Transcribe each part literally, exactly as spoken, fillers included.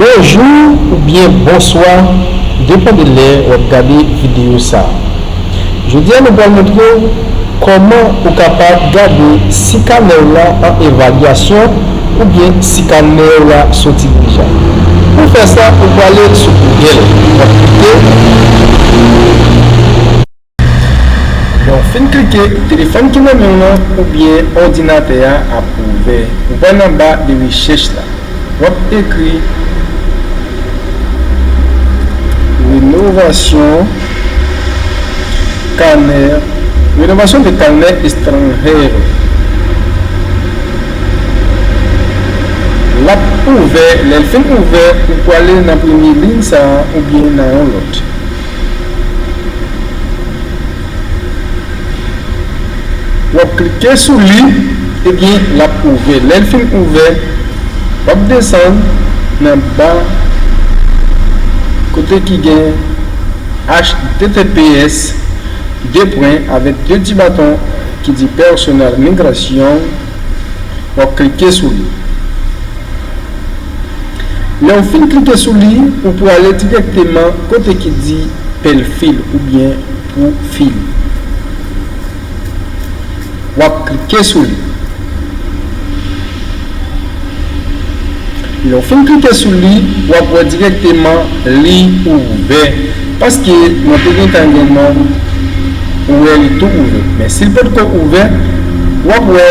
Bonjou oubyen bonswa, depann de lè w ap gade videyo sa a. Jodi a, nou pral montre w kòman ou kapab gade si kanè w la an evalyasyon oubyen si kanè w la soti deja. Pou fè sa, ou prale sou Google, w ap klike. Lè w fin klike, telefòn ki nan men w lan oubyen òdinatè a ap ouvè. Ou pral anba de rechèch la. W ap ekri renovasyon kanè, renovasyon de kanè estranjero. L ap ouvè, lè l fin ouvè, ou prale nan premye liy sa a oubyen nan yon lòt. W ap klike sou li, ebyen, l ap ouvè. Lè l fin ouvè, w ap desann nan ba kote ki gen H T T P S, de pwen, avèk de ti baton ki di Personal Migration. W ap klike sou li. Lè w fin klike sou li, ou prale dirèkteman kote ki di Pèlfil oubyen Pwofil. W ap klike sou li. Lè w fin klike sou li, w ap wè dirèkteman li ouvè. Paske mwen te gentan gen non m, ou wè li tou ouvè. Men si l potko ouvè, w ap wè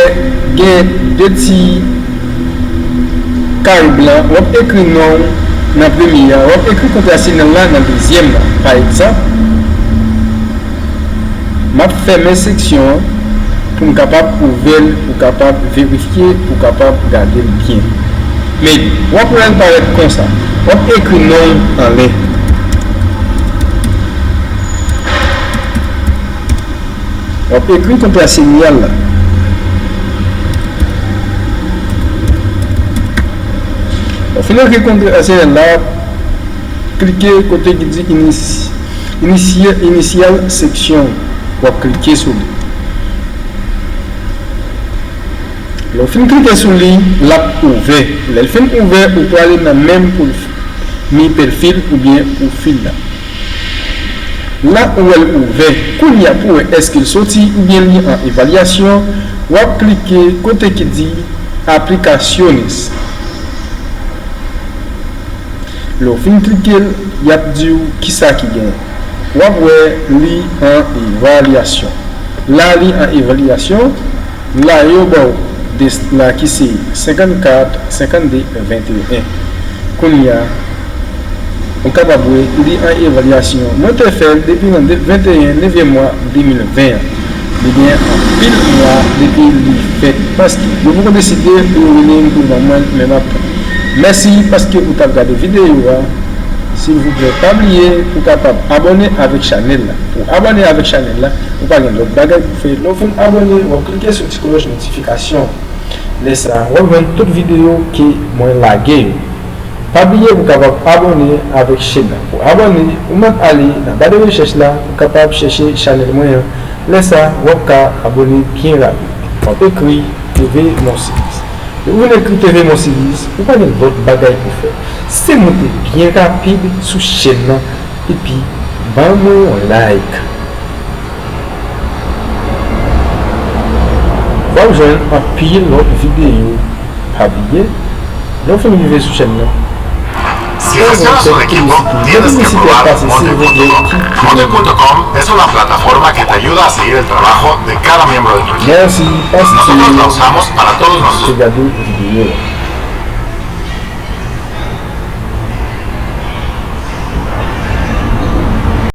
gen de ti kare blan, w ap ekri non w nan premye a, w ap ekri kontra Senel la nan dezyèm la. Pa egzanp, m ap fèmen seksyon an pou m kapab ouvè l, pou w kapab verifye, pou w kapab gade l byen. Men, w ap wè l parèt konsa. W ap ekri non w anlè. W ap ekri kontra Senel la. Lè w fin ekri kontra Senel la, klike kote ki di inis-, inisye-, inisye seksyon. W ap klike sou li. Lè w fin klike sou li, l ap ouvè. Lè l fin ouvè, ou prale nan menm pou l f-, mi pèlfil oubyen pwofil la. La ou wè l ouvè. Kounye a pou wè èske l soti oubyen li an evalyasyon, w ap klike kote ki di Aplicaciones. Lè w fin klike l, y ap di w kisa ki genyen. W ap wè li an evalyasyon. La li an evalyasyon, la yo ba w de la ki se senkannkat, senkannde, venteyen. Kounye a, ou kapab wè li an evalyasyon. Mwen te fè l depi nan de, venteyen, nevyèm mwa de mil ven an. Li gen anpil mwa depi li fèt, paske yo poko deside pou yo rele m pou ban mwen l, men m ap tann. Mèsi paske ou t ap gade videyo a. Silvouplè, pa bliye pou w kapab abòne avèk chanèl la. Pou w abòne avèk chanèl la, ou pa gen lòt bagay pou w fè. Lè w fin abòne, w ap klike sou ti klòch notifikasyon. Lè sa a, w ap jwenn tout videyo ke mwen lage yo. Pa bliye pou w kapab abòne avèk chèn nan. Pou abòne, ou mèt ale nan ba de rechèch la, ou kapab chèche chanèl mwen an. Lè sa a, w ap ka abòne byen rapid. W ap ekri T V Monsiris. Lè ou vin ekri T V Monsiris, ou pa gen lòt bagay pou fè. Se monte byen rapid sou chèn nan, epi ban mwen yon like. W ap jwenn anpil lòt videyo. Pa bliye, lè w fin rive sou chèn nan, si estás en su un equipo, tienes que probar Monte punto com. Monte punto com es una plataforma que te ayuda a seguir el trabajo de cada miembro de tu equipo. Mèsi paske te gade videyo a.